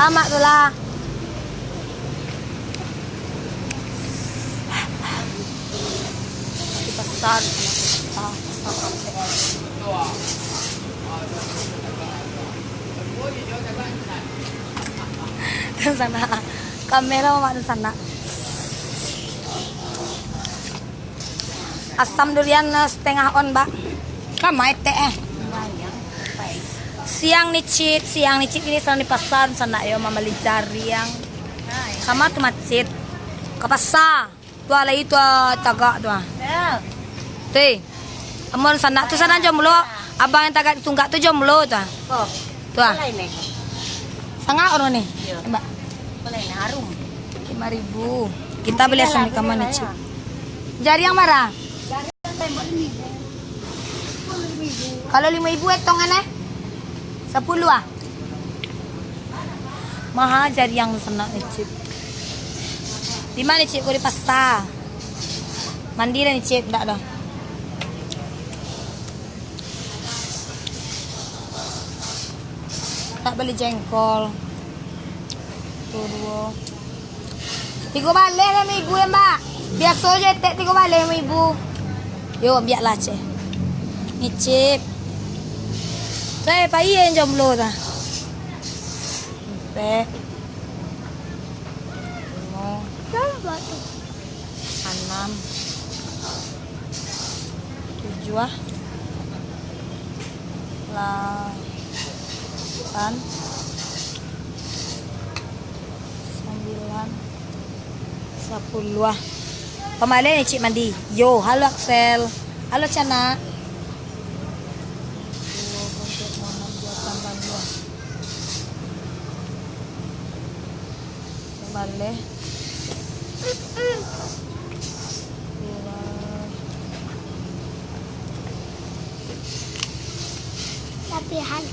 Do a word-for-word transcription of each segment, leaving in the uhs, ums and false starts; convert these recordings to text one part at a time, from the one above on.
Tamak tu lah. Di pasar, pasar, pasar. Di sana. Kamera mama di sana. Asam durian, eh, satangah on, Mbak. Kama etek, eh. Siang ni, Cip, siang ni, Cip, kini sadang di pasar, sanak yo, mambali jariang. Kama tu, Macit? Ka pasa. Tu lah itu, ah, tagak tu, ah. Tu, eh. Amun sanak tu, sanak jomblo. Abang yang tagak di tunggak tu jomblo tu, ah. Tu, ah. Sangaik urang ni. Iyo. Mbak. Lima ribu. Kita bali asam di kama ni, Cip? Jariang bara? Kalau lima ribu etongan, eh? Sapuluah, ah? Maha jariang sanak ni, Cip. Di ma ni, Cip? Ko di pasa. Mandi lah ni, Cip, dak doh. Tak bali jengkol. Tu duo. Tigo baleh limo ribu yo, Mbak. Biaso jo etek tigo baleh limo ribu. Yo, biaklah, Cik. Ni, Cip. Cai, pai yang jomblo tah. Ampek. Limo. Anam. Tujuah. Lapan. Sambilan. Sapuluah. Pamaleh ni, Cik, mandi. Yo, halo, Axel. Halo, Cana. Duo, empat, limo, anam, duo, lapan, lapan, duo. Baleh. Lapihan.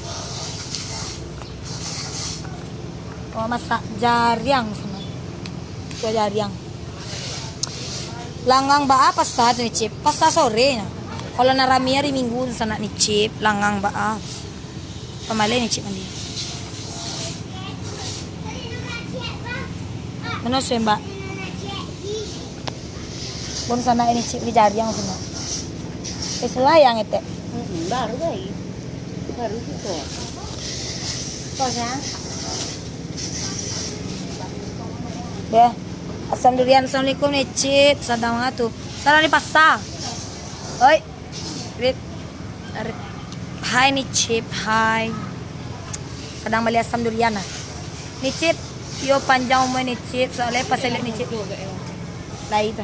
Oh, masak jariang sanak. Kue jariang. Langang baa pasa tu ni, Cip? Pasa sore nyo. Kalau nan rami hari Minggu tu sanak ni, Cip, langang baa. Pamaleh ni, Cik, mandi. Mano suai, Mbak? Bon sanak ni, Cik, bali jariang sanak. Eh, suai yang etek. Mm-mm, baru gai. Baru buka. Kau, Sang? Deh. Assalamualaikum, ni, Cip. Sadang manga tu? Sadang di pasa. Oi. Rip. Rip. Hai, ni, Cip. Hai. Sadang bali asam durian, ah. Ni, Cip. Yo, panjang umua, ni, Cip. Soalnyo pas liek, ni, Cip. Lai tu.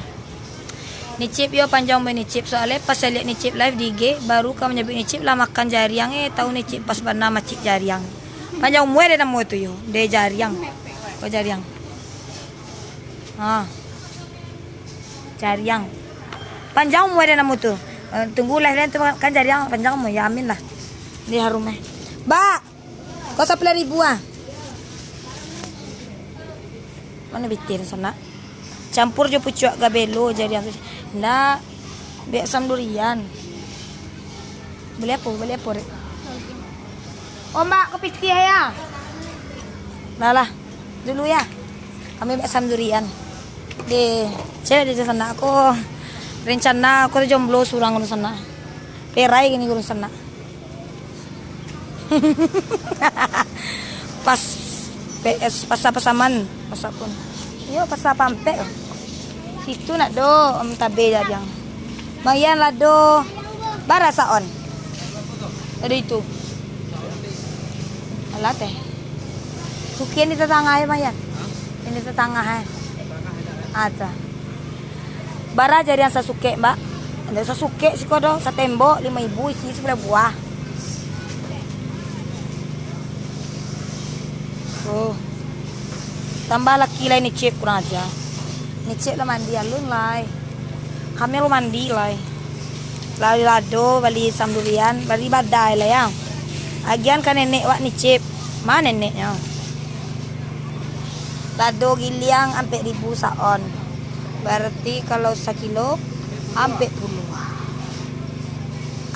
Ni, Cip, yo, panjang umua, ni, Cip. Soalnyo pas liek, ni, Cip, live di I G, baru ka manyabuik, ni, Cip, lah makan jariang, eh, tahu, ni, Cip, pas bana macik jariang. Panjang umua dek namo tu, yo. Dek jariang. Ko jariang. Ha. Jariang. Panjang umua dek namo tu. Eh, tunggu live lain tu kan jariang panjang umua. Ya, amin lah. Ni harum, eh. Ba! Ko sapuluah ribu ah. Mano bitin sanak? Campur jo pucuak gabelo jariang tu. Ndak, bek asam durian. Bali apo? Bali apo, Rek? Oh, Mbak, ko pitih ya. Lah, lah. Dulu ya. Kami bek asam durian. Deh, cewek di sanak ko. Rencana ko jomblo surang ko sanak. Perai kini ko sanak. Pas P S, Pasar Pasaman, Pasar pun. Yo, Pasar Pampek. Situ nak do, Om Tabe jariang. Mayan lah do. Bara saon. Ado itu. Alah teh. Sukian di tatangah ya, Mayan. Ini tatangah, eh. Ada. Bara jariang sasukek, Mbak? Ndak sasukek siko doh, satembok limo ribu isi sapuluah buah. Oh. Tambah laki lai ni, Cip, kurang aja. Ni, Cip, lah mandi alun lai. Kami lah mandi lai. Lah lado bali asam durian, bali badai lah ya. Agian ka nenek wak ni, Cip. Ma neneknyo? Lado giliang ampek ribu saon. Barati kalau sakilo ampek puluah.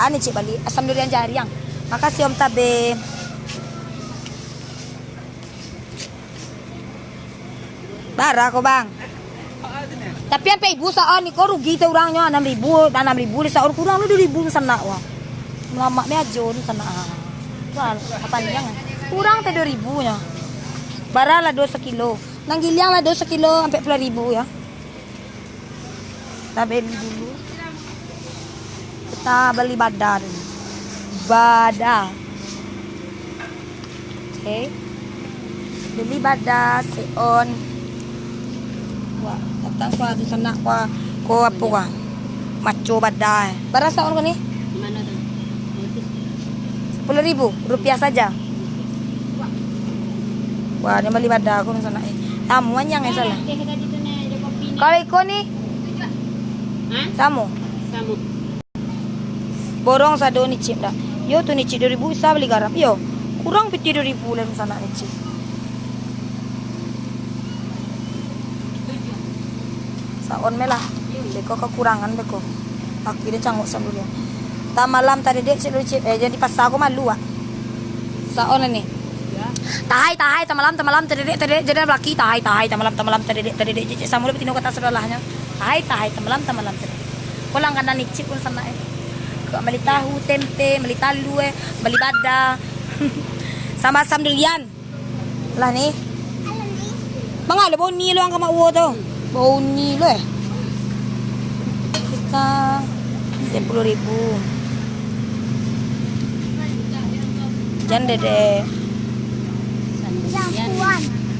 Ani cik bali asam durian jariang. Makasih Om Tabe. Bara ko, Bang? Tapi ampek ribu saon niko rugi teh urangnyo, anam ribu, anam ribu di saon kurang lu duo ribu sanak wah. Mulamak me ajo tu sanak. Ah. Tu ah, panjang ah. Kurang teh duo ribu nyo. Bara lado sakilo. Nan giliang lado sakilo ampek puluah ribu yo. Kita beli dulu. Kita beli bada dulu. Bada. Oke. Beli bada, seon. Wah, datang ko tu sanak ko, ko apo ko? Maco bada. Bara saon ko ni? Di mana tu? Sepuluh ribu rupiah saja. Wah, dia beli bada ko sanak eh. Tamu anyang eh salah. Kalau iko ni? Hah? Samo. Samo. Borong sado ni cip dak? Yo tu ni cip duo ribu bisa beli garam. Yo. Kurang piti duo ribu lah sanak ni cip. Saon me lah. Beko kakurangan beko. Laki dia cangok sambal dia. Tamalam tadedek cik lu cip. Eh, jadi pasar ko malu ah. Saon ni. Tahai, tahai, tamalam, tamalam, tadedek, tadedek, jadi laki, tahai, tahai, tamalam, tamalam, tadedek, tadedek, cik, cik, samo le batino kata sadolahnyo. Tahai, tahai, tamalam, tamalam, tadedek. Ko langganan ni cip pun sanak eh. Ko bali tahu, tempe, bali talua eh, bali bada. Samo asam durian. Lah ni. Manga lo bau ni lo ang ka mak uwo tu. Bau ni lo eh. Kita sepuluh ribu. Jan dede. Asam durian.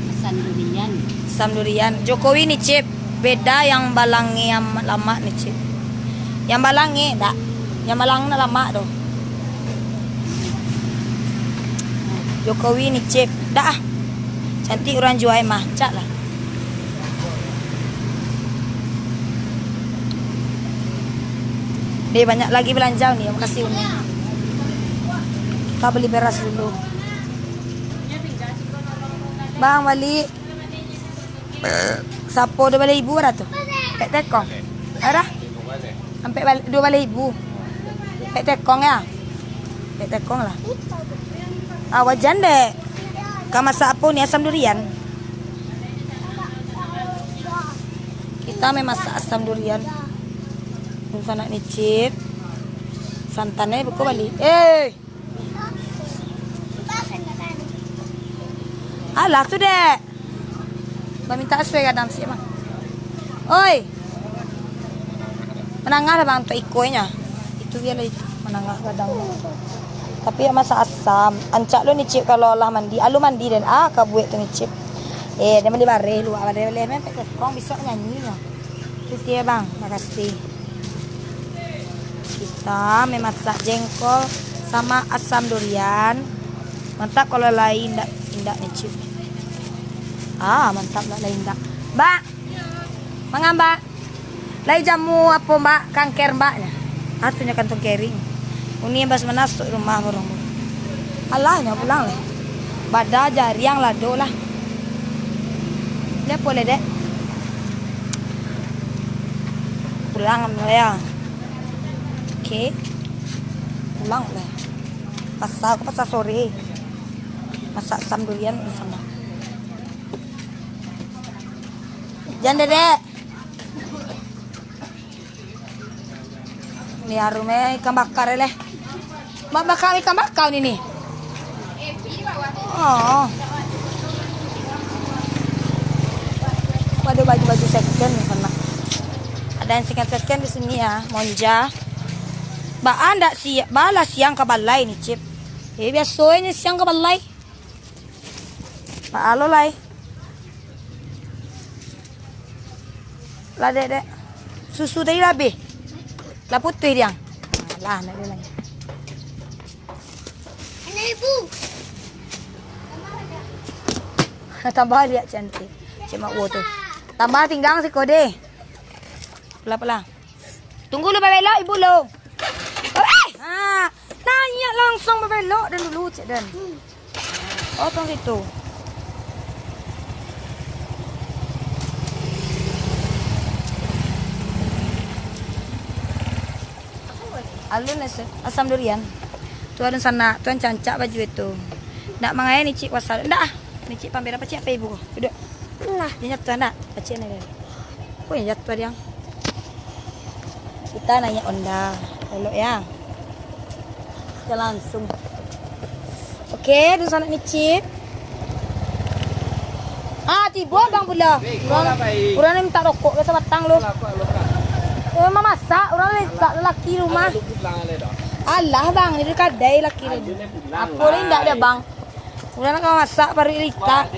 Asam durian. Asam durian. Jokowi ni cip. Beda yang balange amat lamak ni cip. Yang balange dak. Yang balang nak lamak tu. Jokowi ni cip. Dak ah. Cantik urang jua mah. Cak lah. Deh, banyak lagi belanja ni. Makasih Uni. Kita beli beras dulu. Bang, balik. Sapo duo baleh ibu bara tu? Pek tekong. Bara? Ampek bal-, duo baleh ibu. Pek tekong ya? Pek tekong lah. Ah, wajan dek. Ka masak apo ni? Asam durian. Kita memasak asam durian. Sanak ni cip. Santan eh buka balik. Eh. Alah tu dek. Baminta asuai gadang siap mah. Oi. Manangah lah bang tu ikonya. Itu dia lah itu. Manangah gadang. Tapi ya masak asam. Ancak lo ni cip kalau lah mandi. Alu mandi dan ah kabuek tu ni cip. Eh dia mandi bareh luak bareh bareh meh pek tekong besok nyanyi nyo. Itu dia bang. Makasih. Kita memasak jengkol sama asam durian. Mantap kalau lai indak, indak ni cip. Ah, mantap nak lai indak. Mbak. Manga, Mbak? Lai jamu apo, Mbak? Kangker, Mbak, nya. Ah, tu nya kantong kering. Uni bas manasuk rumah burung. Alah, nya pulang lah. Bada jariang lado lah. Dia boleh dek. Pulang lah ya. Oke. Pulang lah. Pasar ko pasar sore. Masak asam durian sama. Jan dedek. Ni harum eh ikan bakar leh. Mak bakar ikan bakar ni ni. Oh. Ada baju-baju second di sana. Ada yang second-second di sini ya, Monja. Baa ndak siap, baa lah siang ka balai ni, Cip. Eh, biasonyo siang ka balai. Baa lo lai. Lah, dek, dek. Susu tadi lah abih. Lah putuih diang. Lah, nak dia lai. Anak ibu. Tambah liak cantik. Cik Mak Wo tu. Tambah tinggang siko deh. Pula, pula. Tunggu lu babelok, ibu lu. Eh! Ha, naiak langsung babelok dan dulu, Cik Dan. Oh, tong situ. Alun asa-, asam durian. Tu alun sanak, tu cancak baju itu. Ndak mangai ni cik kuasa. Ndak ah. Ni cik pambera apa cik apa ibu? Duduk. Nah, dia jatuh, nak. Pacik ni dia. Kok yang jatuh dia? Kita naiak onda. Elok ya. Kita langsung. Oke, dunsanak Nicip. Ah, tibo abang pulo. Urang, urang mintak rokok ka sabatang lu. Eh, mamasak, urang mintak laki rumah. Alah, bang, di kadai laki ni. Apo lai ndak ado, bang? Urang nak mamasak paruik litak.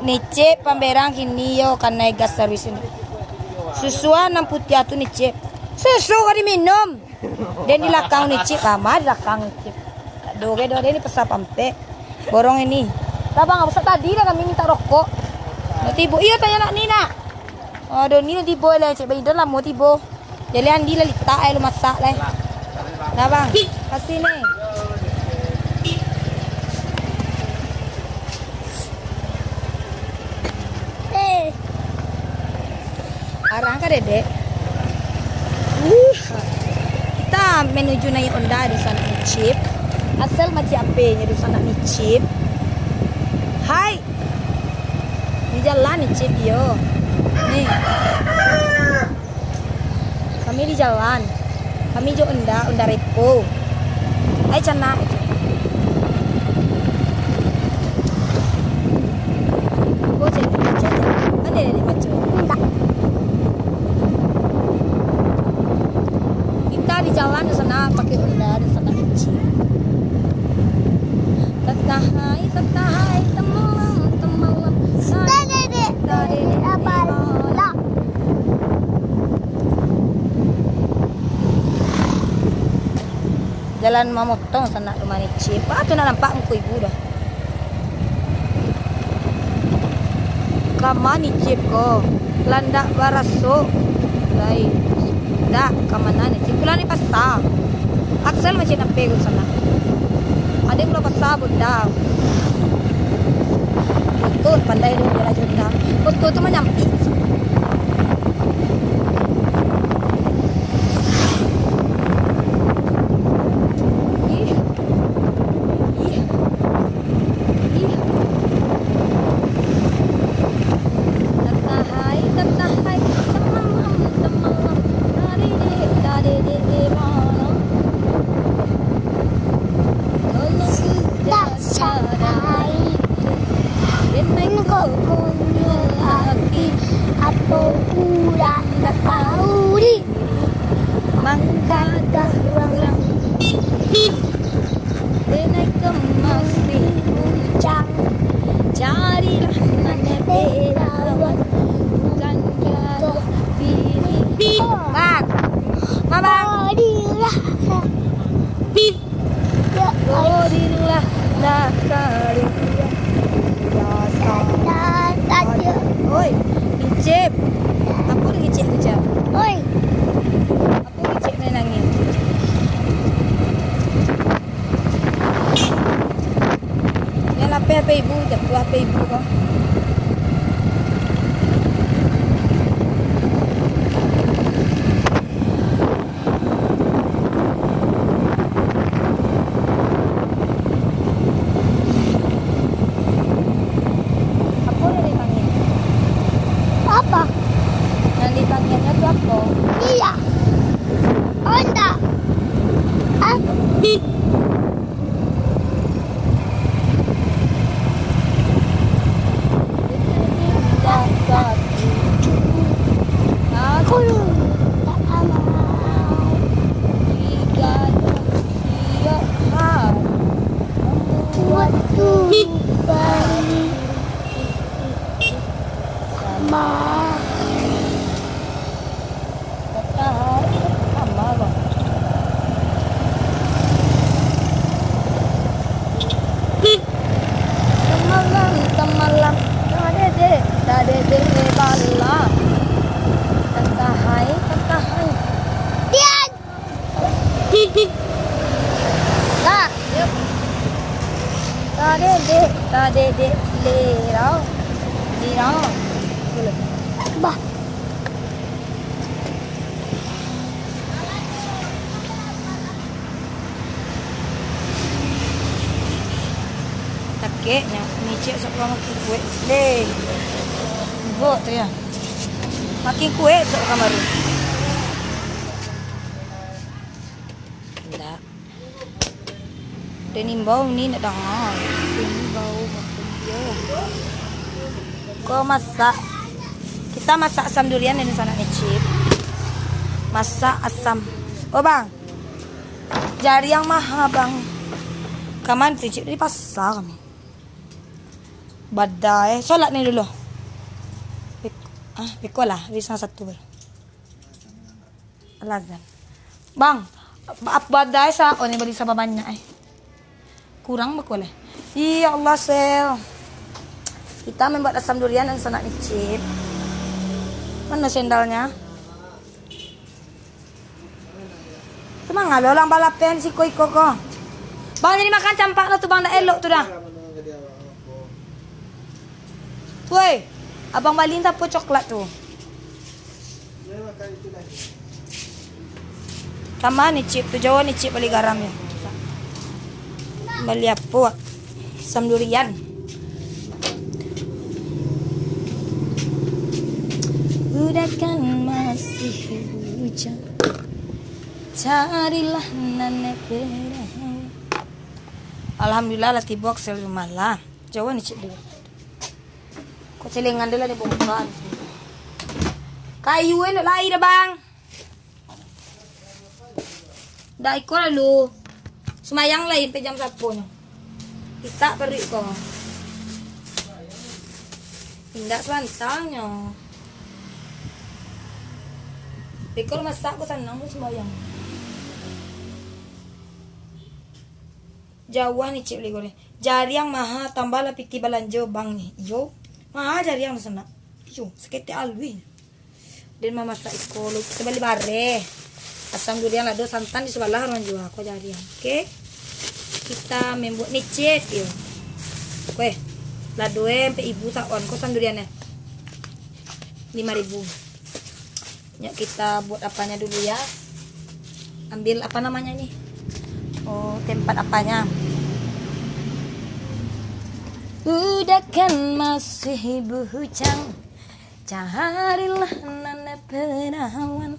Nicip pamberang kini yo, kanai gas servis ini. Susuan nan putiah tu Nicip. Susu ka diminum. Den di lakang Nicip, kama di lakang Nicip. Tak do ge do, den di Pasar Pampek. Borong ini. Lah bang, busak tadi dah kami minta rokok. Nak tibo. Iyo, tanyo nak ni nak. Aduh, ni tibo lah, Cik Baidon lamo tibo. Jadi Andi lah litak, eh, lu masak lah. Nah, bang, kasih ni. Eh. Arang ka dedek. Uh. Kita menuju naiak onda, dunsanak Nicip. Axel macik apenyo, dunsanak Nicip. Hai. Di jalan Nicip iyo. Nih. Kami di jalan. Kami jo onda, onda repo. Ai canak. Oh, jadi baca aja. Ada dari baca. Indak. Kita di jalan di sana pakai onda, di sana kecil. Tatahai, tatahai, temalam, temalam. Dek, dek, dek. Dek, dek, apa lah? Jalan mamotong sanak rumah Nicip. Ah, tu nak nampak muko ibu dah. Kama Nicip ko, landak baraso. Lai. Dak, ka mana Nicip? Pulang di pasar. Axel masih nampak ko sanak. Ada pulang pasar, bunda. Betul, pandai dia belajar bunda. Betul tu manyampi. Ih. Ih. Ih. Tatahai, tatahai, tamalam, tamalam, tadedek, tadedek, di mana? Tolong kita sadari. Denai kok punyo laki, apo urang dak tahu di mangkadah urang. Denai kok masih bujang, carilah nan dirawat, bukan jadah bini. Bang, Bang. Carilah. Carilah nak kaluar. Oi, Icip. Apo lagi Icip tu, Cip? Oi. Apo lagi Icip main angin? Yang lapeh H P ibu, jatuah H P ibu ko. Apo nan ditangiang? Apa? Nan ditangiangnyo tu apo? Iya. Onda. Ah. Waktu balik. Ma. Matahari sama, Bang. Tamalam, tamalam, tadedek, tadedek bala. Tatahai, tatahai. Dian. Lah, yuk. Tadedek, tadedek, lirau. Lirau. Bah. Takeknyo, micik sakuang kuek. Deh. Oh, tu ya. Makin kuek sok kamari. Indak. Den imbau ni nak danga. Ini bau makan dia. Ko masak. Kita masak asam durian ini sanak Nicip. Masak asam. Oh, Bang. Jariang maha, Bang. Kaman tu, Cip, dari pasar kami. Badai, eh. Solat ni dulu. Bek-, ah, beko lah, di salah satu baru. Al-Azan. Bang, ap-, badai sa, oh, ni bali sabab banyak, eh. Kurang beko lah. Iya Allah, sel. Kita membuat asam durian dan sanak Nicip. Mana sendalnya? Tu manga lo urang balapen siko iko ko. Bang, jadi makan campak lo tu, Bang, dak elok tu dah. Woi, abang bali entah apo coklat tu. Kama Nicip tu, jauah Nicip bali garam ni. Bali apo? Asam durian. Udah kan masih bujang, carilah nan perawan. Alhamdulillah lah tibo Axel rumah lah. Jauah Nicip dulu. Kok celengan dia lah dibongkar. Kayu elok lai dah, Bang. Dak iko lalu. Sumayang lai sampai jam sapo nyo. Itak paruik ko. Indak suantanyo. Beko masak ko sanang tu sumayang. Jauah Nicip bali goreng. Jariang maha, tambahlah pitih balanjo, Bang, ni. Iyo. Maha jariang tu sanak. Iyo, saketek alui. Den mamasak iko lo, kita bali bareh. Asam durian lado, santan di sabalah urang jua, ko jariang. Oke. Kita membuat Nicip, iyo. Oke. Lado e ampek ribu saon, ko asam durian e. Lima ribu. Yuk, kita buat apanya dulu ya. Ambil apa namanya ini? Oh, tempat apanya? Udah kan masih bujang, carilah nan perawan.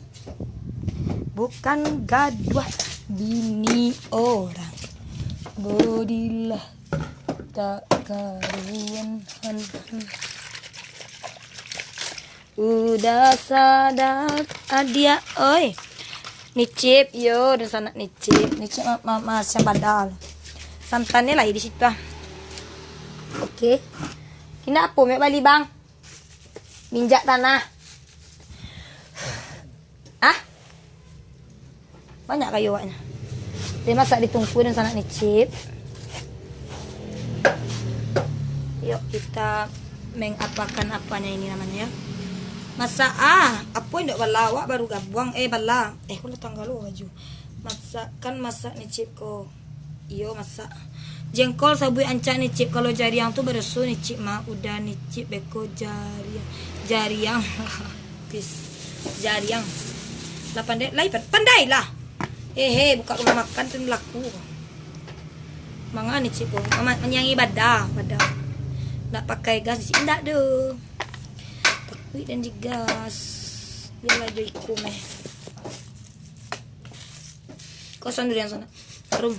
Bukan gaduah bini orang, bodilah tak karuan. Udah sadar adiak, oi. Nicip, yo, udah sanak Nicip. Nicip ma-, ma-, macam badal. Santannya lah di situ ah. Oke. Ini apa, Mek, bali, Bang? Minjak tanah. Ah? Banyak kayu awaknya. Dia masak di tungku dan sanak Nicip. Yuk, kita mengapakan apanya ini namanya ya. Masak ah, apa indak bala, awak baru gabuang, eh, bala. Eh, kok datang galo baju. Masakan masak Nicip ko. Iyo, masak. Jengkol sabuik ancak Nicip. Kalau jariang tu baraso Nicip mah, udah Nicip beko jariang. Jariang. Pis. Jariang. Lah pandai, lai pan-, pandai lah. Hehe, buka rumah makan tu laku. Manga Nicip ko. Mama-, manyangi bada, bada. Nak pakai gas Nicip? Indak doh. Takuik dan digas. Biarlah jo iko meh. Kosong durian sana. Harum.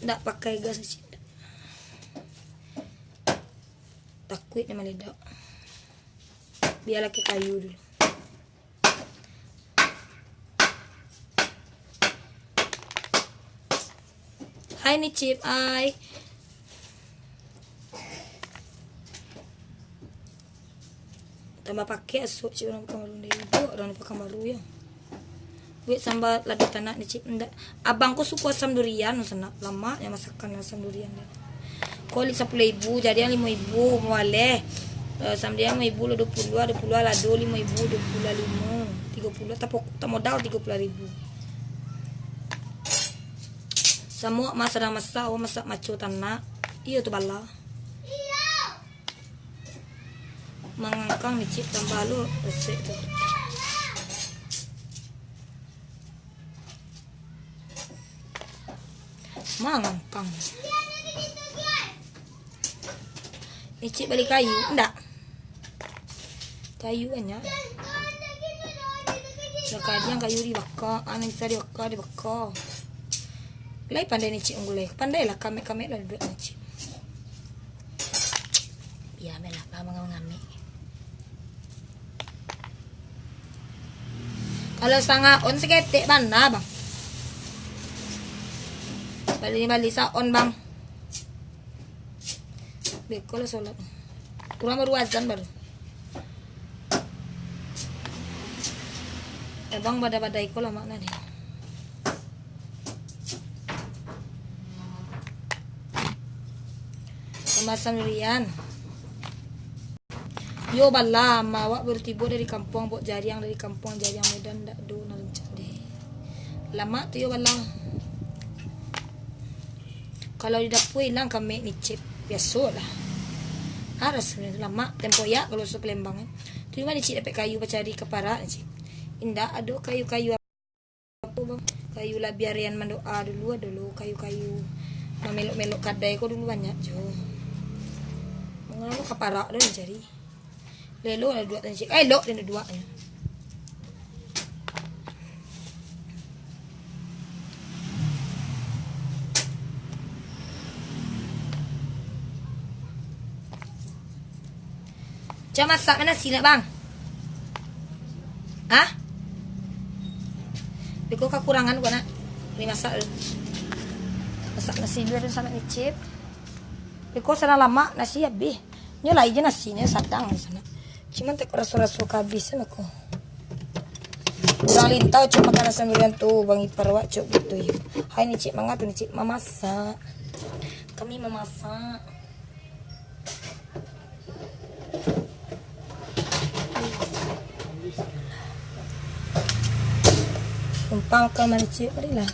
Ndak pakai gas di sini. Takuik dia meledak. Biar laki kayu dulu. Hai Nicip, ai. Tambah pakai asok cik urang Pekanbaru, ndak ibo urang Pekanbaru yo. Buek samba lado tanak Nicip, ndak. Abang ko suko asam durian, sanak. Lamaknyo masakan asam durian. Ko li sapuluah ribu, jariang limo ribu, mawaleh. Eh, asam durian limo ribu, lado duo puluah, duo puluah lado limo ribu, duo puluah limo, tigo puluah, tapo-, tamodal tigo puluah ribu. Samo mas sadang masak, awak masak maco tanak. Iyo tu bala. Mangangkang Nicip tambah lo resep tu. Mangampang. Nicip bali kayu, ndak? Kayu banyak. Sakadiang kayu dibaka, ah, nan bisa dibaka, dibaka. Lai pandai Nicip gulai. Pandailah kamek-kamek lah duduak Nicip. Bialah, bah mangamek-ngamek. Kalau satangah on saketek bana, Bang. Bali-bali sa-on, Bang. Beko lah solat. Urang baru azan baru. Abang badai-badai ko lah makna dia. Mamasan durian. Yo bala, ma awak baru tibo dari kampuang, bok jariang dari kampuang, jariang Medan ndak do nan rancak deh. Lamak tu yo bala. Kalau di dapua ilang kamek Nicip, biaso lah. Aras sebenarnya lamak, tempoyak kalau sudah Palembang kan. Tu mah Nicip dapek kayu bacari kaparak Nicip. Indak ado kayu-kayu apo bang. Kayu labiah rian mandoa dulu ado lo, kayu-kayu mamelok-melok kadai ko dulu banyak jo. Mangano kaparak do dicari. Lelo lah duduak tadi, elok den duduaknyo. Cuma masak ma nasi nak, Bang? Hah? Beko kakurangan ko nak. Ni masak dulu. Masak nasi dulu, ado sanak Nicip. Beko sadang lamak, nasi abih. Nyo lai je nasinyo sadang di sanak. Cuman tak raso-raso ka abih se mako. Urang Lintau cok makan asam durian tu, Bang Ipar awak cok gitu yo. Hai Nicip, manga tu Nicip mamasak. Kami mamasak. Numpang makan manicik, marilah.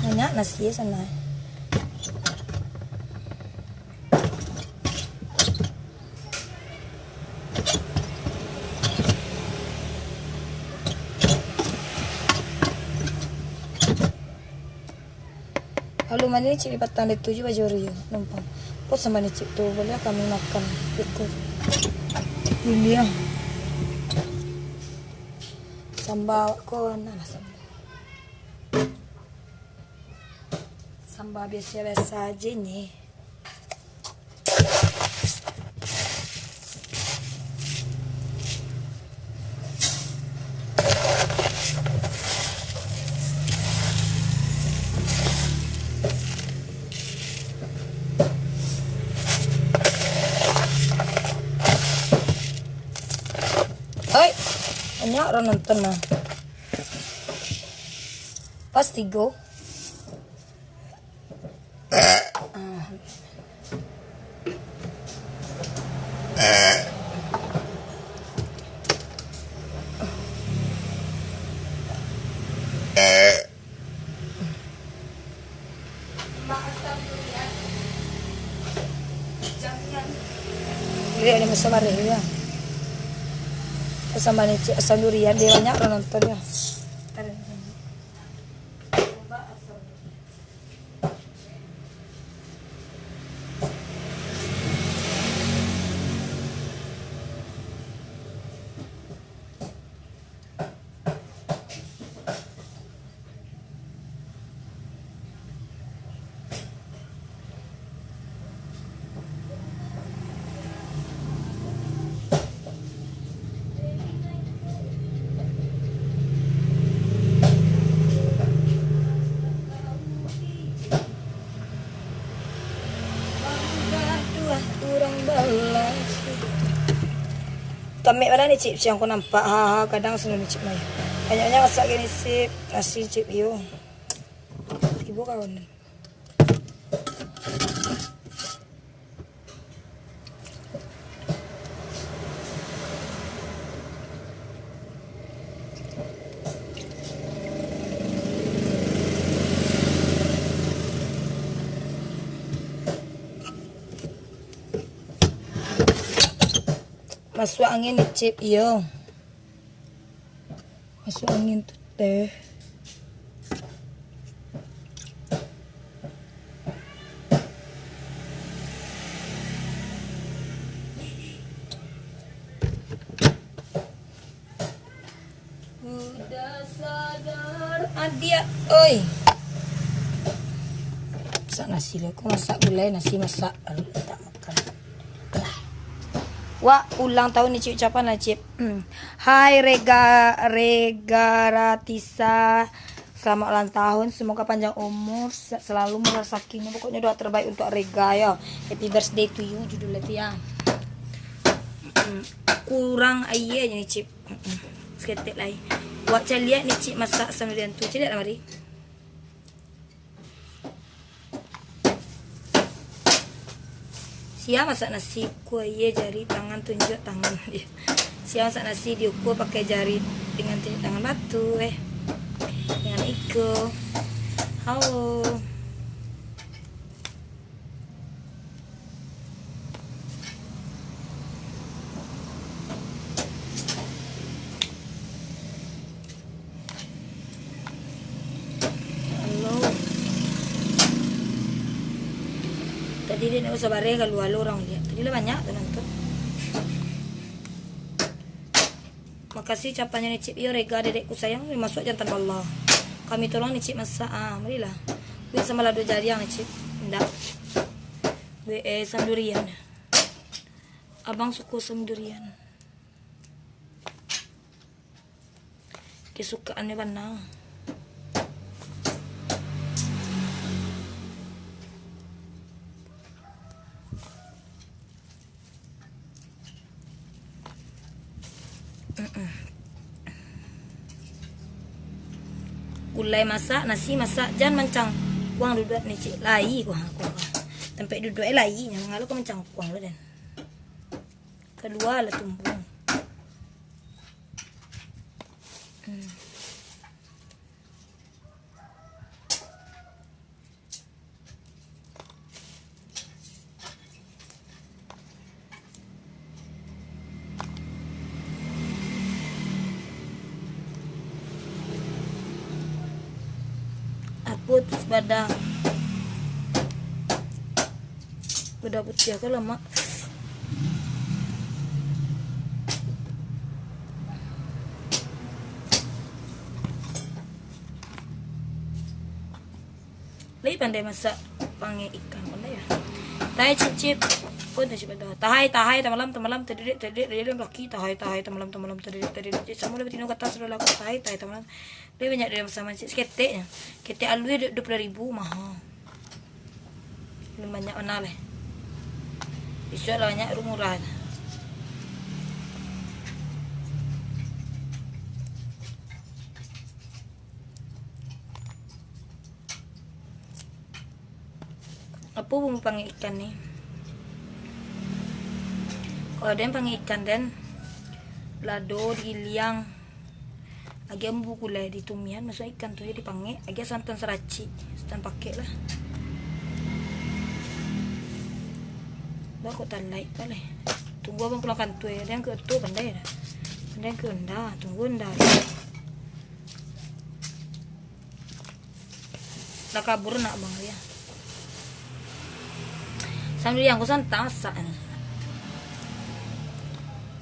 Banyak nasi sana. Lalu mandi ni cik patang dek tujuh baju hari yo, numpang. Pos sama ni cik tu, boleh kami makan. Ikut. Ini ya. Sambal ko, nah lah sambal. Sambal biasa-biasa aja ni. Oi, banyak orang nonton nah. Pas tigo. Lihat ada masa bareh juga. Sama ni cik asam durian, dia banyak orang nonton ya. Kamek bana ni, Cip, siang ko nampak. Ha, ha, kadang sino ni, Cip, mai. Banyak-banyak masak gini, Cip. Nasi, Cip, iyo. Ibu kawan. Masuak angin, Nicip, iyo. Masuak angin tu teh. Udah sadar, adiak, oi. Masak nasi lah, kok masak gulai, nasi masak, aduh, tak makan. Wak, ulang tahun ni, Cip, ucapan lah, Cip. Hmm. Hai, Rega, Rega Ratisa. Selamat ulang tahun, semoga panjang umur, se-, selalu murah rezekinya. Pokoknya doa terbaik untuk Rega, ya. Happy birthday to you, judulnya tu, ya. Hmm. Kurang aia je ni, Cip. Mm-mm. Saketek lai. Wak caliak ni, Cip, masak sendirian tu. Caliak lah mari. Sia masak nasi, kuah aia jari, tangan tunjuak tangan. Sia masak nasi diukua pakai jari dengan tunjuak tangan batu, eh. Dengan iko. Halo. Halo. Tadi dek ndak usah bareh kaluar lo urang liak. Tadi lah banyak tu nonton. Makasih ucapannyo ni, Cip. Iyo, Rega, dedekku sayang, masuak jantan bala. Kami tolong ni, Cip, masak. Ah, marilah. Duit samalah duo jariang ni, Cip. Ndak. Duit, eh, asam durian. Abang suko asam durian. Kesukaannyo bana. Mm-mm. Gulai masak, nasi masak, jan mancangkuang duduak ni, Cik. Lai, kuah, kuah, kuah. Tampek duduak, eh, lai, nyo ngalo ka mancangkuang lo, den. Kalua lah tumbuang. Hmm. Apo tu sabada? Sabada putiah ko lamak. Lai pandai masak pangek ikan, pandai yo. Tahai cip-cip. Ko tu cip ado. Tahai, tahai, tamalam, tamalam, tadidik, tadidik, tadidik, laki, tahai, tahai, tamalam, tamalam, tadidik, tadidik. Cik, samo lah batino ka atas, sudah laku, tahai, tahai, tamalam. Lai banyak dari masak cip, saketek nyo. Ketek aluih du-, duo puluah ribu, maha. Alun banyak bana lai. Bisuak lah banyak, murah. Apo bumbu pangek ikan ni? Kalau den pangek ikan den, lado digiliang, agiah bumbu gulai ditumian, masuak ikan tu yo dipangek, agiah santan saracik, santan pakek lah. Bah kok talaik baleh. Tunggu abang pulang kantua, den ka tu pandai dah. Pandai ka unda, tunggu unda. Lah kabur nak abang dia. Sambil yang kusan tasak ni.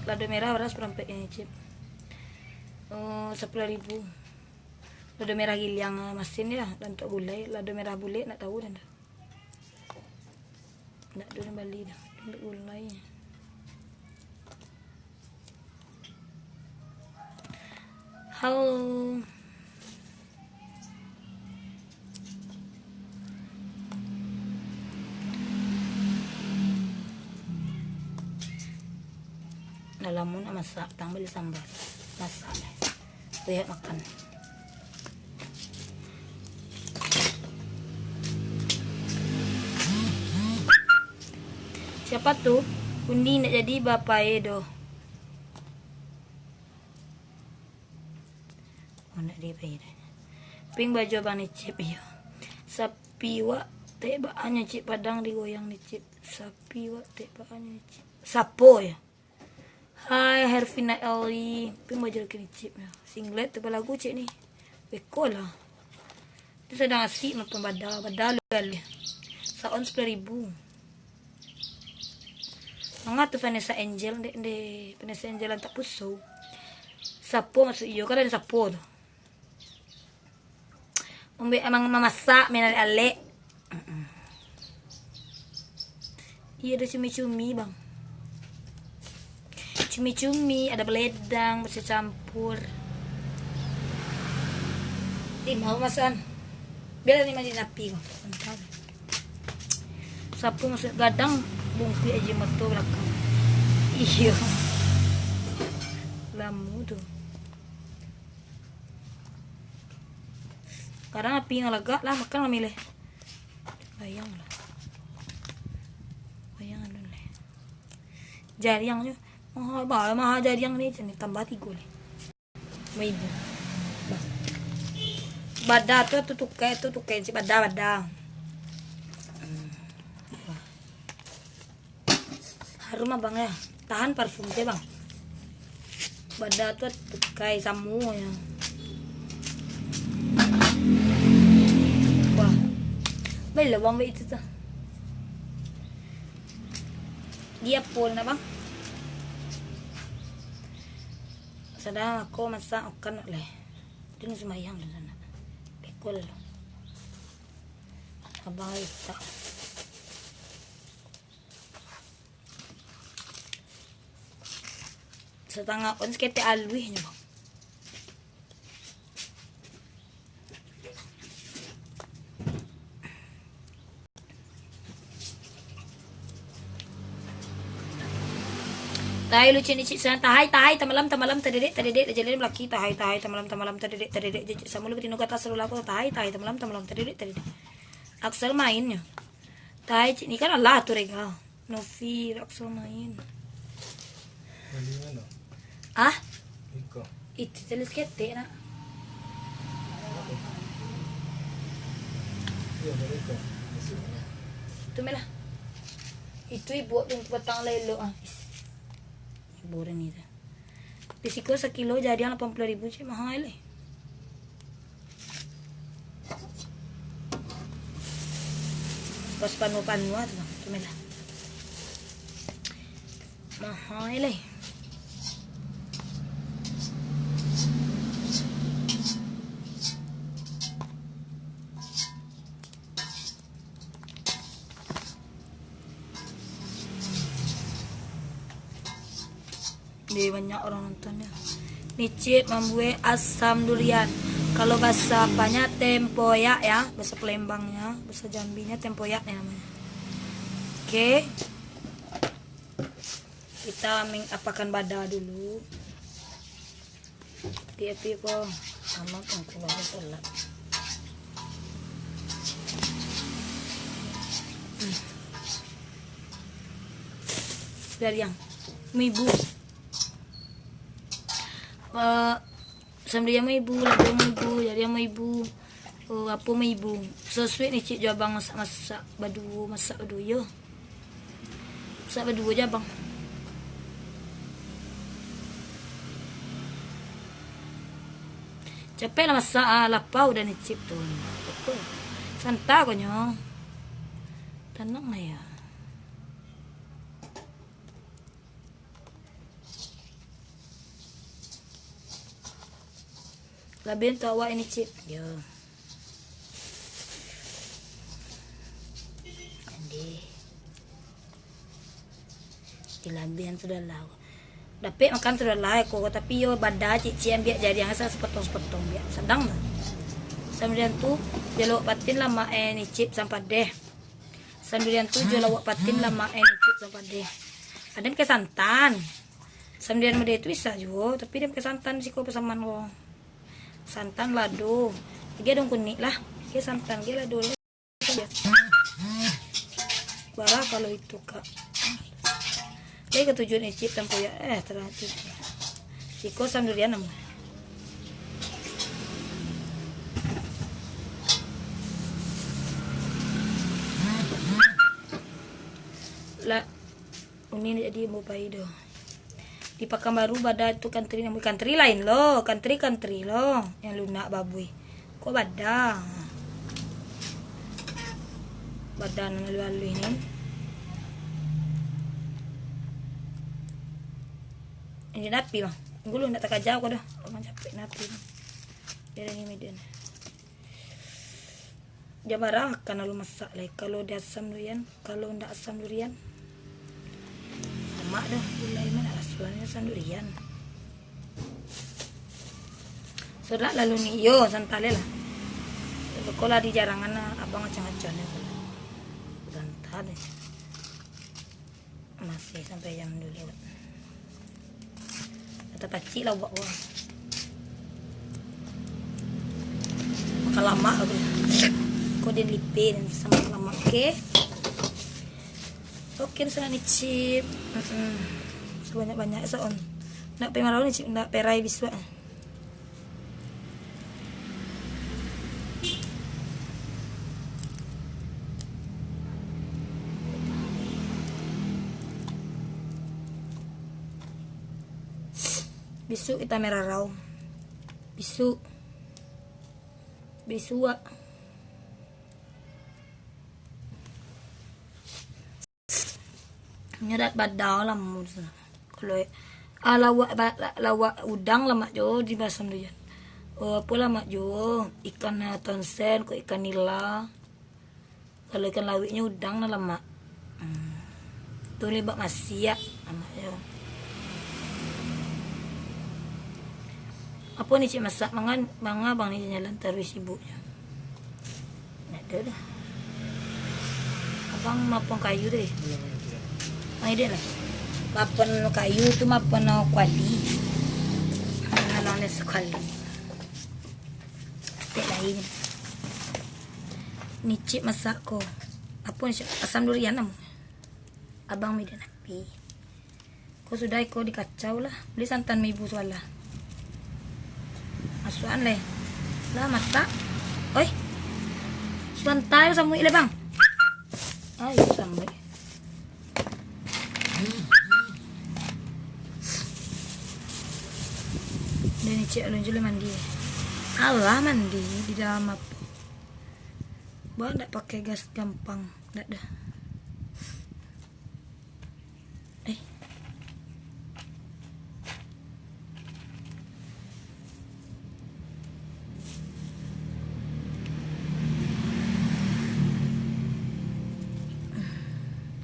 Lado merah bara sapuluah ampek ini, Cip. Oh, sapuluah ribu. Lado merah giliang, ah, masin dia, dan untuk gulai, lado merah bulek nak tahu dan dah. Ndak ado nan bali dah. Ambiak gulai. Halo. Lah lamo nak masak, tang bali sambal. Masak lah. Banyak makan. Siapa tu? Undi ndak jadi bapae doh. Oh, ndak dipae doh. Pink baju abang ni, Cip, iyo. Sapi wak tek baanyo, Cip, padang digoyang ni, Cip. Sapi wak tek baanyo ni, Cip. Sapo yo? Hai, Hervina Elwi. Tapi baju laki ni cik. Singlet tu balagu cik ni. Beko lah. Tu sadang asik nonton bada. Bada lu galih. Saon sepuluh ribu. Manga tu Vanessa Angel, dek, dek. Vanessa Angel antak puso. Sapo masuk iyo, kan ado sapo tu. Umbek emang mamasak, main alek-alek. Mm-mm. Iyo, ado cumi-cumi, Bang. Cumi-cumi, ado beledang, bacampur. Ih, mau masukan. Biar ni mandi napi ko. Mantap. Sapu masuk gadang, bungkuik aja moto balakang. Iyo. Lamo tu. Kadang api nan lagak lah, makan kami leh. Bayang lah. Bayang anu leh. Jariang tu. Maha, maha, maha jariang ni, cam ni tambah tigo leh. Lima ribu. Bah. Bada tu, tu tukai, tu tukai, cik bada, bada. Hmm. Harum abang ya. Tahan parfum je bang. Bada tu tukai samo ya. Wah. Baiklah bang, baik itu tu. Dia pun nak bang. Sadang aku masak makan nak leh. Dia nak sembahyang di sana. Pekol lo. Abang Rita. Satangah on saketek aluih nyo, Bang. Tahai lucik ni cik sayang, tahai, tahai, tamalam, tamalam, tadedek, tadedek, dah jalin balaki, tahai, tahai, tamalam, tamalam, tadedek, tadedek, jejek, samulo batino ka atas, salulah ko, tahai, tahai, tamalam, tamalam, tadedek, tadedek. Aksel main nyo. Tahai cik ni kan alah tu rega. Novi, Aksel main. Bali mano? Ah? Iko. Itu tulis ketek nak. Iyo, bali iko. Itu meh lah. Itu ibu tu batang lelo ah. Is. Ibu urang ni tu. Di siko sakilo jariang lapan puluah ribu cik, mahal leh. Pas panuah-panuah tu, tu meh lah. Mahal leh. Deh, banyak orang nonton ya. Nicip mambuek asam durian. Kalau bahasa apanya, tempoyak ya, bahasa Palembangnya, bahasa Jambinya tempoyak ya namanya. Oke. Kita meng-, apakan bada dulu. Tapi, tapi ko sama pun keluar telat. Hmm. Dari yang ibu. Eh, sambil yang ibu, lagu yang ibu, jadi yang ibu. Oh, apo mah ibu? Sasuai ni cik jo abang masak-masak baduo, masak baduo yo. Masak baduo je abang. Capek lah masak ah, lapa udah ni cik tu. Apa? Santa ko nyo. Tanang lah ya. Labiah tu awak ini cik. Yo. Andi. Di labiah sudah lah. Dapek makan sudah lah ko, tapi yo bada cik-cik ambiak jariang asa sepotong-sepotong biak. Sadang lah. Sambilan tu jalok patin lah mak eh ni cip sampadeh. Sambilan tu jo lawak patin lah mak eh ni cip sampadeh. Ada pakai santan. Sambilan model tu bisa juo, tapi dia pakai santan siko pasaman ko. Santan lado. Dia daun kunik lah. Dia santan, dia lado lah. Bara kalau itu kak. Dia ketujuan icip tempoyak eh terakhir. Siko sambilan namu. Lah, uni nak jadi ambo pai doh. Di Pakanbaru bada tu kantri, namonyo kantri lain lo, kantri-kantri lo, yang lunak babuih. Ko bada. Bada nan aluih-aluih ni. Ini napi, Bang? Gulu ndak takaja ko doh. Abang capek napi, Bang. Dia ni median. Jan marah kan lalu masak lai. Kalau dia asam durian, kalau ndak asam durian, lamak dah gulai mah nak rasuan asam durian. Sudah lalu ni, yo, santai lah. Sekolah di jarangan lah, abang acang-acang ni sudah. Santai deh. Masih sampai jam dua lewat. Kata pacik lah buat gua. Makan lamak tu. Kau dia lipe dan sama lamak, oke? Oke, sana ni chip. Mm-mm. Sebanyak-banyak, saon. Nak pergi marau ni, chip. Nak perai bisuak. Bisuak kita merarau. Bisuak. Bisuak. Nyo dak badau lah mu. Kalau, ah, lawak ba-, la-, lawak udang lamak juo di basam tu, Jan. Oh, apo lamak juo, ikan, ah, tonsen, ko ikan nila. Kalau ikan lauiknyo udang lah lamak. Hmm. Tu lebak masiak lamak juo. Apo ni, Cik, masak? Mangan, manga abang ni jalan taruih sibuknyo. Ndak ado dah. Abang mapon kayu tadi. Bang Iden lah. Mapon kayu tu mapon kuali. Manang ni sakali. Stek lain. Ni, Cik, masak ko. Apo ni, Cik? Asam durian namo. Abang Iden api. Ko sudah iko dikacau lah. Bali santan ma ibu sabalah. Masuakan lai. Lah masak. Oi. Santai samuik lai, Bang. Ai, samuik. Dah ni, Cik, alun juo lai mandi. Alah mandi di dalam apo? Buat ndak pakai gas gampang. Ndak dah. Eh.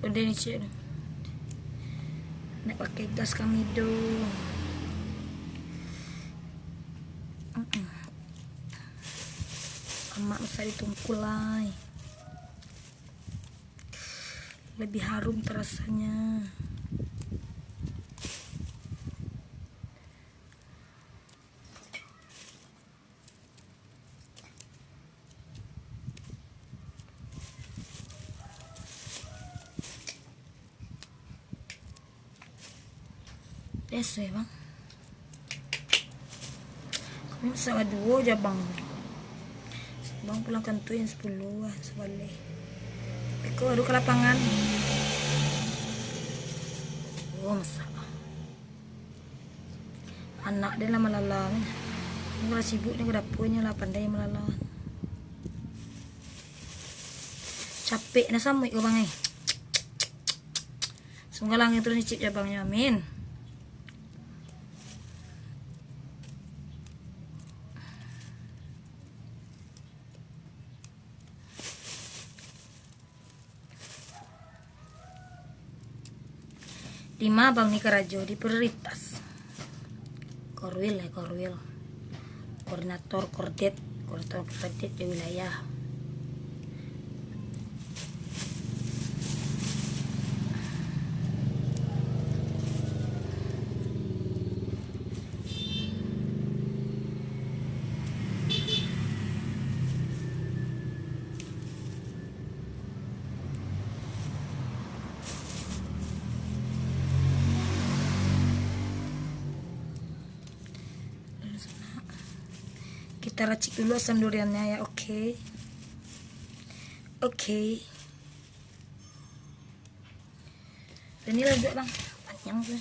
Udah ni, Cik. Nak pakai gas kami tu. Mm-mm. Amak masak di tungku lai. Lebih harum terasanya. Biaso, Bang. Kami masak baduo jo abang. Abang pulang kantua jam sapuluah, sabaleh. Iko baru ka lapangan. Oh, masak. Anak den lah malala ni. Nyo lah sibuk nyo ka dapua, nyo lah pandai malala. Capek nah samuik ko, Bang, eh. Semoga langgeng terus ni, Cik, jo abangnyo. Amin. Di ma abang ni karajo? Di Prioritas. Korwil, eh, Korwil. Koordinator Kordet, Koordinator Kordet di wilayah. Kita racik dulu asam duriannya ya, oke. Oke. Dan ini lanjut, Bang. Panjang tu.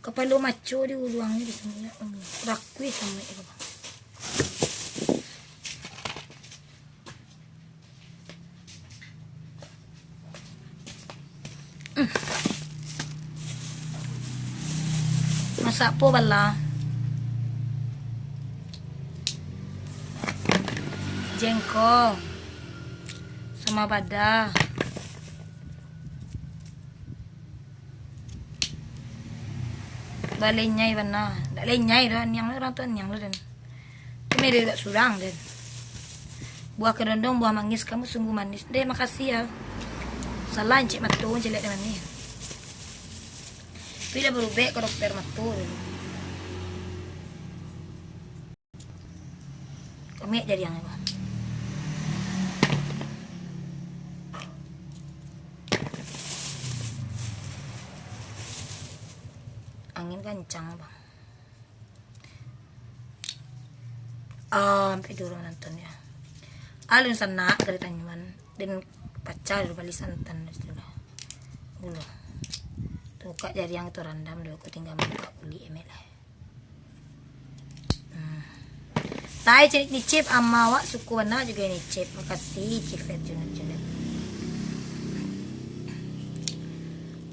Kapalo maco di uluangnyo di sini, ya Allah. Rakui samo itu. Hmm. Masak apo bala? Jengkol. Samo bada. Balenyai bana. Dak lenyai doh, niang urang tu niang lo den. Tu meh dek surang den. Buah kedondong, buah manggis, kamu sungguh manis. Deh, makasih ya. Salah encik mato, jelek dengan ni. Tapi dah berubek ke dokter mato dulu. Kami jadi yang apa? Angin kancang, Bang. Ah, sampai dulu nonton ya. Alun sanak dari Tanyuan. Dan pacah dulu bali santan dari situ lah. Dulu. Buka jari yang itu randam dulu. Aku tinggal buka kulit emek lah. Hmm. Tai cinik nicip ama awak suku bana juga nicip. Makasih, Cifet Junut Junut.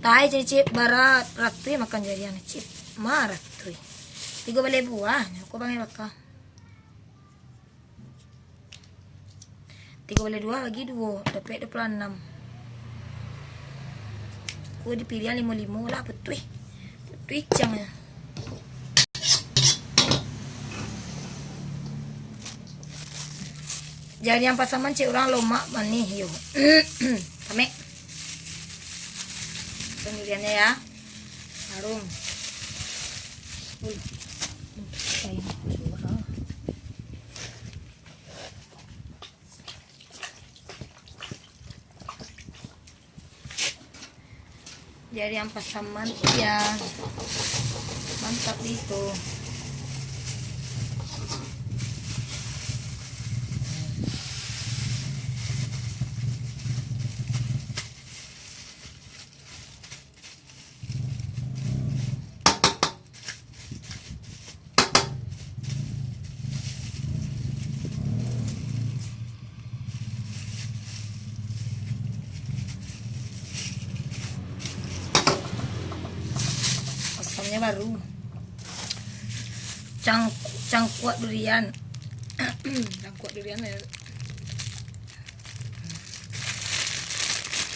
Tai cinik nicip barat ratui makan jariang nicip. Ma ratui. Tigo baleh buah, aku bangai baka. Tigo baleh duo bagi duo, dapek duo puluah anam. Ku dipilihan limo-limo lah, putuih. Putuih cang ya. Jariang Pasaman cek urang lomak manih yo. Kamek. Pemilihannya ya. Harum. Ui. Jariang Pasaman, iya. Mantap di itu. Asamnya baru. Cang-, cangkuak durian. Cangkuak durian ya.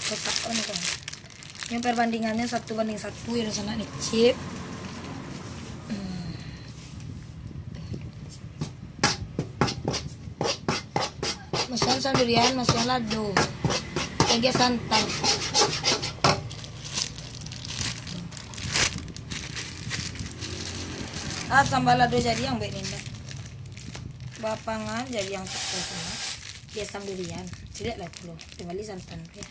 Kotak on kok. Ini perbandingannya satu banding satu ya, sanak nicip. Hmm. Masukan sandurian, masukan lado. Lagi santan. Ah, sambal lado jariang baik ni, ndak. Bapangan jariang tu, dia sandurian. Tidak lah pulo. Kembali santan ya.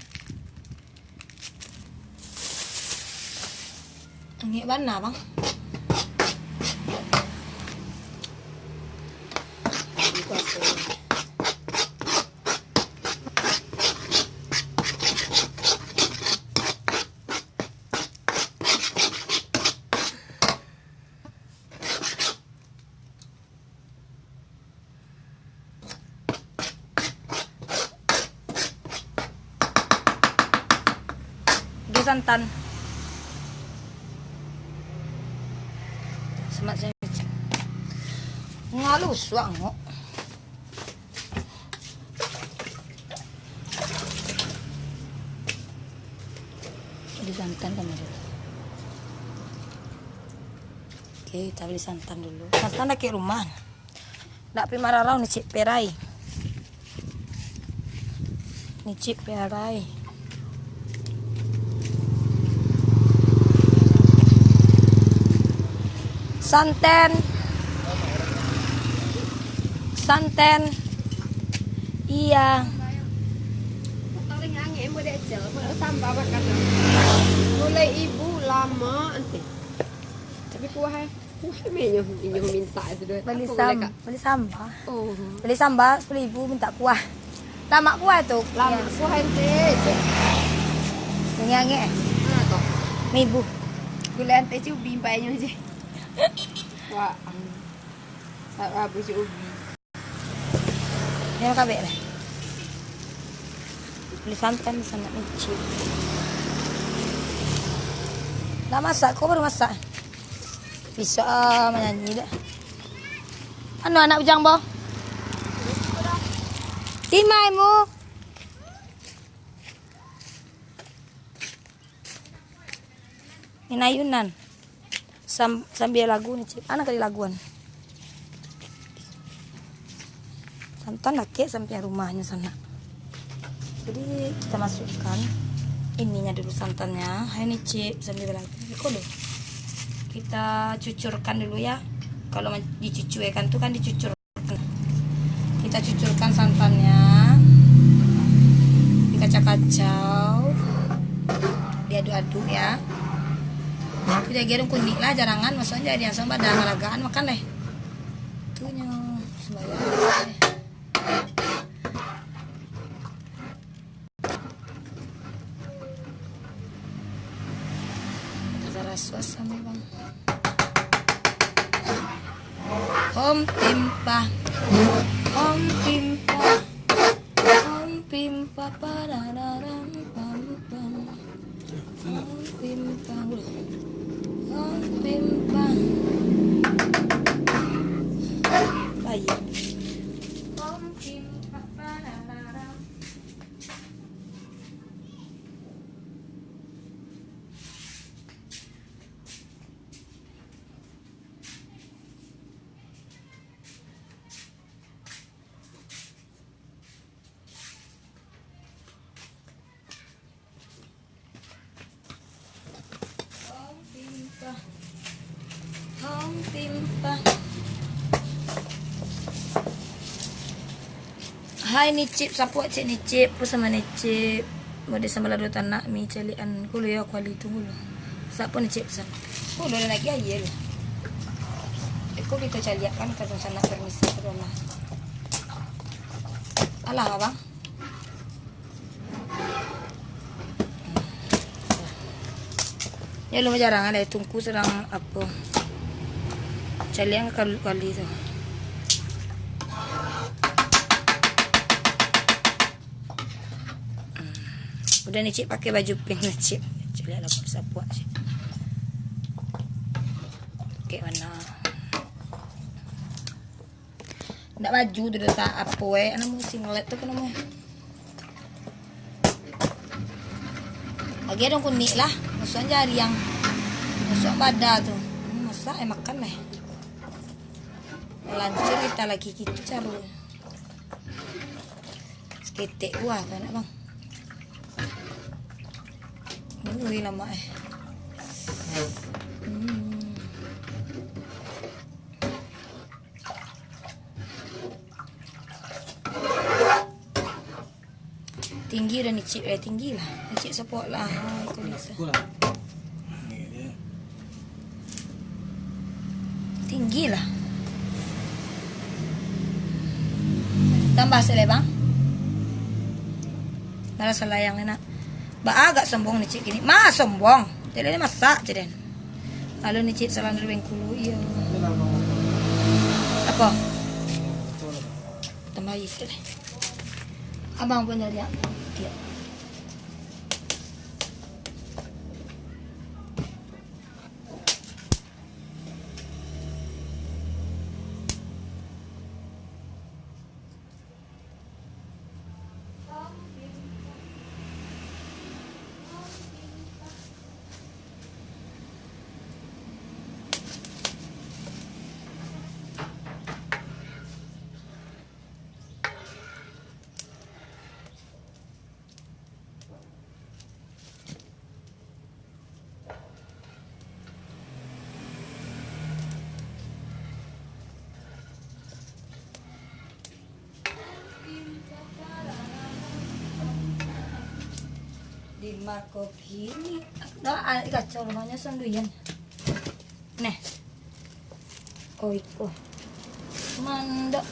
Angek bana, Bang. Ado santan. Semak saya pecah. Ngalu suak ngok. Ado santan kan ado. Oke, kita beli santan dulu. Santan dari rumah. Ndak pi mararau nicip perai. Nicip perai. Santen. Santen. Iya. Paling angin model cel, model sambal makanan. Mulai ibu lama nanti. Tapi kuah eh. Wah, inyo, inyo minta itu doh. Bali Apa sam-, boleh, Kak? Bali sambal. Oh. Bali sambal sepuluh ribu, minta kuah. Lamak kuah tu. Lamak kuah ente. Ini angek. Mana tu? Seribu. Gulai teh cubi, bainyo je. Wah, sa-, habis cubi. Jan kabek lah. Beli santan di sana, Nicip. Lah masak, kok baru masak? Bisa, ah, manyanyi dah. Anu, anak bujang, boh? Timai mu. Ini ayunan. Sam-, sambia lagu, Nicip. Anak kali laguan. Santan lakek sampiang rumahnyo sanak. Jadi, kita masukkan ininya dulu santannya. Hai, Nicip, sambil balagu. Iko dulu. Kita cucurkan dulu ya. Kalau men-, dicucuikan tu kan dicucur. Kita cucurkan santannya, dikacau-kacau, diaduk-aduk ya. Itu jadi urang kunik lah, jarangan, maksudnya jadi langsung pada malagaan makan deh. Tunyo, sembahyang. Taraso asa memang. Om pimpa, om pimpa, om pimpa, parararam, pam, pam. Om pimpa, om pimpa. Baik. Om pimpa, parararam. Hai Nicip, sapuak cek Nicip, pu sama Nicip. Mode sama lado tanak mi caliak an kulo yo kuali tu kulo. Sapo Nicip pesan? Kulo dan lagi aye lah. Eko kita caliak kan, kita sanak permisi ke rumah. Alah, abang. Ya, lu jarang ada tungku sedang apa? Caliak kali-kali tu. Hmm. Udah ni, Cik, pakai baju pink ni, Cik. Cik, lihat lah, sapuak, Cik. Pakai warna. Ndak baju tu dah tak apa, eh. Namo singlet tu apa namo? Lagi ada kunik lah. Maksudnya jari yang masuk pada tu. Hmm, masak, eh, makan lah. Lancur kita lagi gitu caro. Seketek buah tu nak, Bang. Ui, lama, eh. Hmm. Tinggi dah ni, Cik, eh, tinggi lah. Ni, Cik, support lah. Ha, aku bisa. Aku lah. Ni dia. Tinggi lah. Tambah silek, Bang. Malah salayang ni, nak. Ba agak sombong ni, Cik, kini. Ma sombong. Jadi ni masak je den. Lalu ni, Cik, salah dari Bengkulu, iya. Apa? Tambah isi deh. Abang pun jadi, ya. Iya. Di mako kini, dah, ah, kacau rumahnya sendirian. Neh. Oh, iko. Mandok.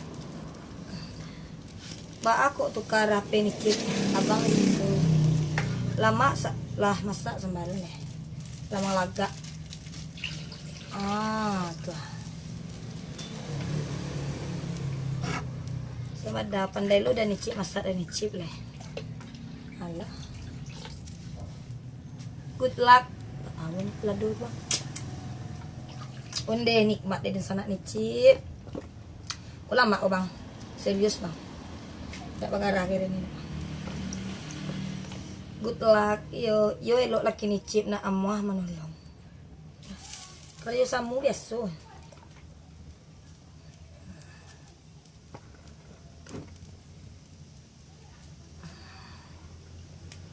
Ba a kok tukar H P ni, Cik? Abang itu. Lama sa-, lah masak sambaran, eh. Lama lagak. Ah, tu. Sabada pandai lo dah Nicip masak dah Nicip leh. Alah. Good luck. Awin lado tu. Onde nikmat deh dunsanak Nicip. Ko lamak ko, Bang. Serius, Bang. Dak bagarah kira ni. Good luck. Iyo, iyo elok laki Nicip nak amuah manolong. Kalau iyo samo biaso.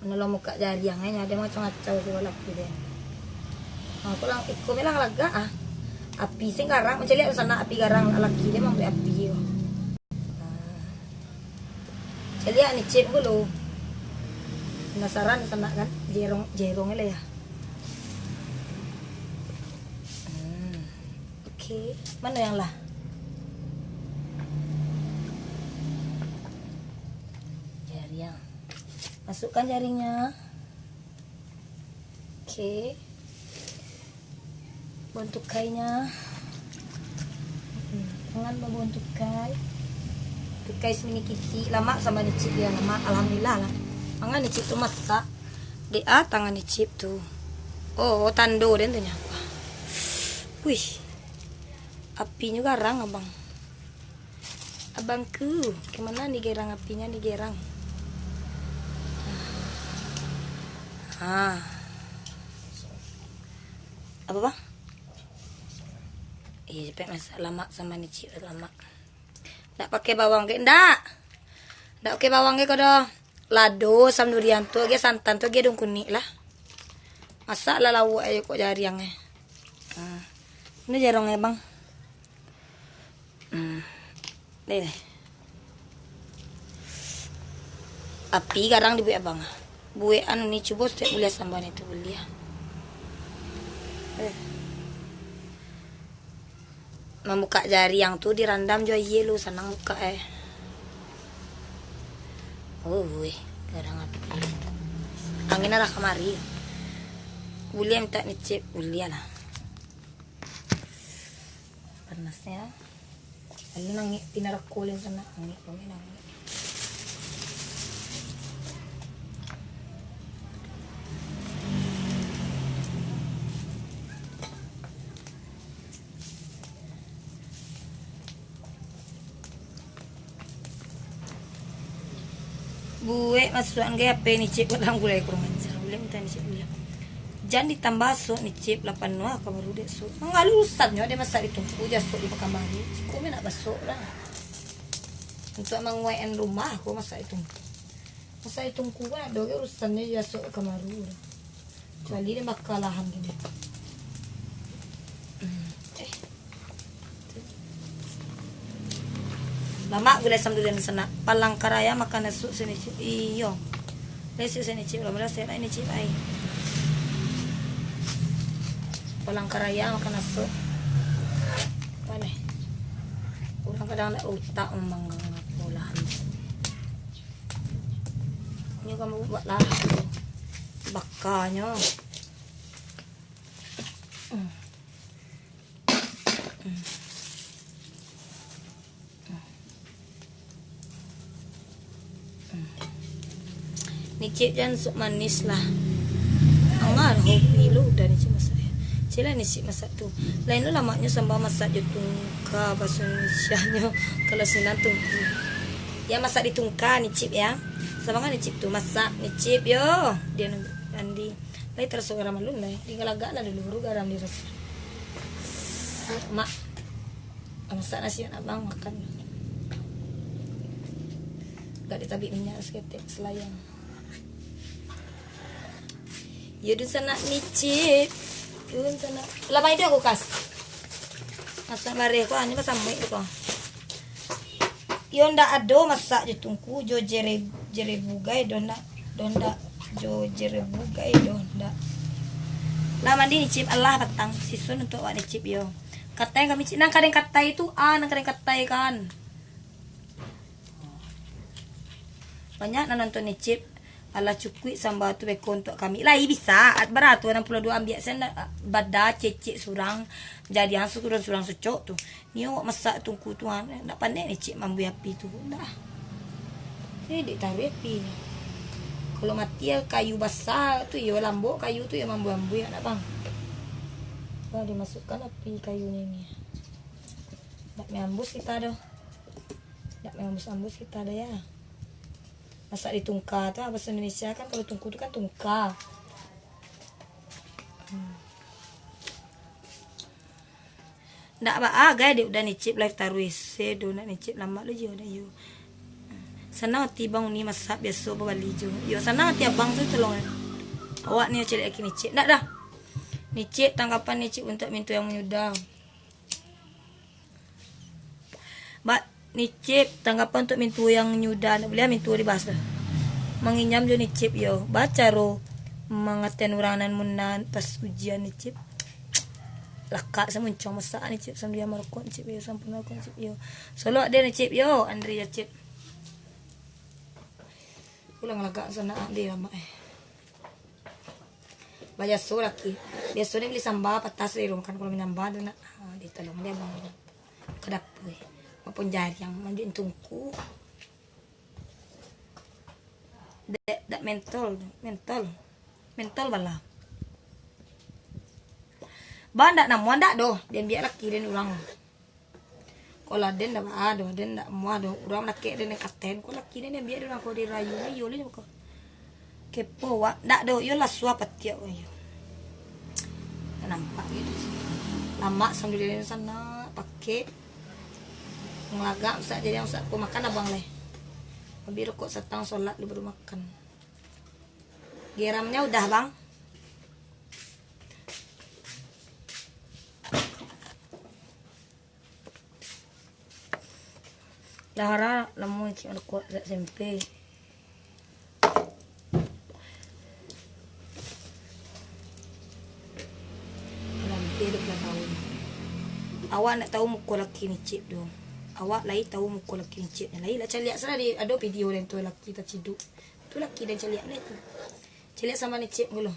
Manolong mukak jariang, eh, nyo ado macam-macam tu laki deh. Ha, ko lang, iko me lah lagak ah. Api sing garang, macam liek sana api garang laki deh mambuek api tu. Ha. Macam liek Nicip dulu. Penasaran sanak kan? Jerong, jerong lah ya. Hmm. Oke, mana yang lah? Jariang. Masukkan jarinya. Oke. Bontukainya. Hmm, tangan babontukai. Tukai saminikiti. Lamak sama Nicip dia, lamak. Alhamdulillah lah. Tangan Nicip tu masak. Dek ah, tangan Nicip tu. Oh, tando den tu nyo. Wih. Apinyo garang, abang. Abangku, kemana ni gerang apinya ni gerang? Ha. Apa, Bang? Iya, capek masak lamak sama Nicip lamak. Ndak pakai bawang ke? Ndak. Ndak pakai bawang ke ko doh. Lado, asam durian tu, agiah santan tu, agiah daun kunik lah. Masak lah lauak ayo kok jariang eh. Ha. Ini jarong eh, Bang. Hmm. Deh. Api garang dibuek abang. Buek anu ni, cubo stek buliah sambal ni tu buliah. Eh. Mambukak jariang tu dirandam jo aia lu, sanang bukak eh. Ui, garang api. Angin arah kamari. Buliah mintak Nicip, buliah lah. Panasnya. Lalu nangik pinarako lin sana, nangik, nangik, nangik. Buek masuak an gai H P Nicip ka dalam gulai kurang ajar. Buliah minta Nicip buliah. Jan ditambah sok Nicip, lah panuah ka baru dek sok. Manggalu urusannyo dek masak di tungku, jan sok di pakamari. Ciko me nak basok lah. Untuak manguaikan rumah ko masak di tungku. Masak di tungku kan ado ge urusannyo, jan sok ka baru lah. Kecuali dia bakal lahan gini. Hmm. Eh. Lamak gulai asam durian di sana. Palangkaraya makan asuak sini, Cik. Iyo. Lai asuak sini, Cik. Lah, lah, saya nak ini, Cik. Ai. Palangkaraya makan asuak. Mana? Urang kadang nak utak memang lahan. Ini kamu buat lah. Bakanyo. Nicip jan sok manis lah. Angah hobi lu udah Nicip masak ya. Cila Nicip masak tu. Lain lu lamaknyo sambal masak jo tungka, bahasa Indonesia nyo kalau sinan tungku. Ya masak di tungka Nicip ya. Sama kan Nicip tu masak Nicip yo. Dia mandi. Lai taraso garam alun lai. Tinggal agak lah dulu, baru garam dirasa. Mak, masak nasi anak bang makan. Agak ditabik minyak saketek, selayang. Yo, dun sanak Nicip. Dun sanak. Lah, mai dah kulkas. Masak bareh ko, ni masak muik ko. Iyo ndak ado masak jo tungku, jo jere-, jerebu gai doh ndak, doh ndak, jo jerebu gai doh ndak. Lah mandi Nicip, alah patang, sisun untuak wak Nicip yo. Katai kami Cip, nang kadang katai tu, ah, nang kadang katai kan. Banyak nan nonton Nicip, Alah cukuik samba tu beko untuak kami. Lai bisa, bara tu anam puluah duo ambiak sen, bada cecek surang, jadi ang surang-surang sucok tu. Ni awak masak tungku tu, ah, ndak pandai ni cik mambuih api tu, ndak. Jadi dek taruih api ni. Kalau mati ya kayu basah tu, yo lambok kayu tu, yo mambuih-ambuih, ndak bang. Wah, dimasukkan api kayunyo ni. Ndak meambus kita doh. Ndak meambus-ambus kita doh ya. Masak di tungka tu, ah, bahasa Indonesia kan, kalau tungku tu kan tungka. Hmm. Ndak baa gai dek udah nicip live taruih. Sedo nak nicip lamak lu jo dah yo. Sanang ati bang uni masak biaso babali jo. Yo sanang ati abang tu tolong. Awak ni cari aki nicip. Ndak dah. Nicip tanggapan nicip untuak mintu yang manyudah. Ba, nicip, tanggapan untuak mintuo yang nyudah, ndak buliah mintuo dibahas lah. Manginyam jo nicip yo, ba caro mangaten urang nan munan pas ujian nicip. Lakak samuncong masak nicip, sambia marokok nicip yo, sampun marokok nicip yo. Solok deh nicip yo, Andri yo cip. Ulang lagak sanak deh lamak eh. Bajaso laki. Biasonyo bali samba patah salero makan, kalau manyamba tu nak. Ha, ditolong dek abang tu. Ka dapur. Maupun jariang manjuik tungku. Dek, dak mentol, mentol. Mentol bala. Ba ndak namuah ndak doh, diambiak laki den urang. Kalau aden ndak baa doh, aden ndak muah doh. Urang mandakek den katen, ko laki den ambiak den, ko dirayu, iyo lih ko. Kepo wak, ndak doh, iyo lah suah patiak ko iyo. Nampak gitu. Lamak sambil den sanak, pakek. Ngalagak masak, jadi masak ko makan abang leh. Ambiak rokok satang, solat lu baru makan. Geramnya udah, Bang. Lah, hara lamo cik rokok sejak S M P. Hampir dua puluh tahun. Awak ndak tahu muko laki ni, Cik, doh. Awak lai tahu muko laki ni, Cik. Lai lah caliak salah di, ado video den tu laki taciduk. Tu laki den caliak lai tu. Caliak sama ni, Cik, dulu.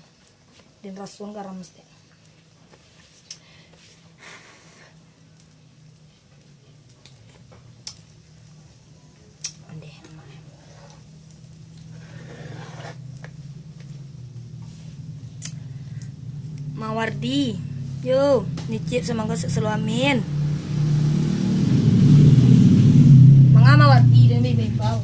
Den rasuang garam mesti. Ondeh, Mak. Mawardi. Yo, nicip samangko selalu amin. Manga Mawardi dan baik-baik bau.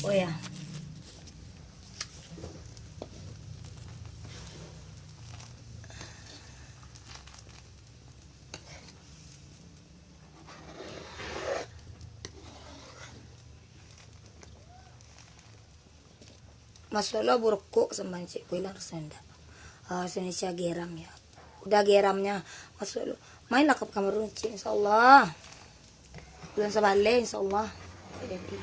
Oh ya. Masalah burukuk sama cik, bilang raso ndak. Ah, Indonesia geram ya. Udah geramnya, masuk lu. Mainlah ke kamar dulu, Cik, insyaallah. Bulan sabaleh, insyaallah. Jadi.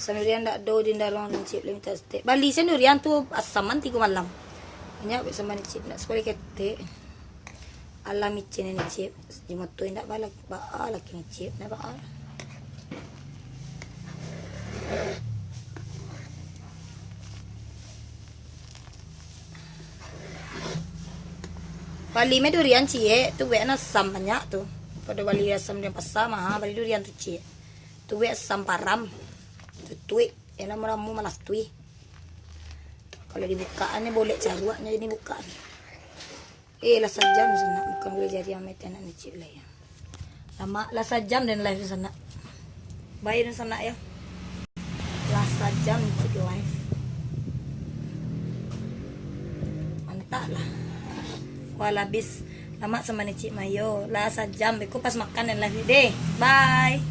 Sendirian ndak do di dalam, Cik, boleh minta stek. Bali sendirian tu asaman tigo malam. Banyak buat sama ni, Cik. Ndak sekali ketek. Alam icin ni, Cik. Di motor ndak bala, baa laki ni, Cik. Ndak baa. Bali meh durian ciek, tu buek asam banyak tu. Pado bali asam di pasar, maha bali durian tu ciek. Tu buek asam param. Tutuik, yang namo ramu malatui. Kalau dibukaan ni boleh caruaknyo jadi bukaan. Eh, lah sajam sanak, bukan boleh jadi amai tenan ni, Cik, lah ya. Lama lah sajam den live sanak. Baik den sanak ya. Lah sajam cik live. Mantap lah. Wah, lah habis. Lamak sama ni Cik Mayo. Lah sajam. Beko pas makan den live deh. Bye.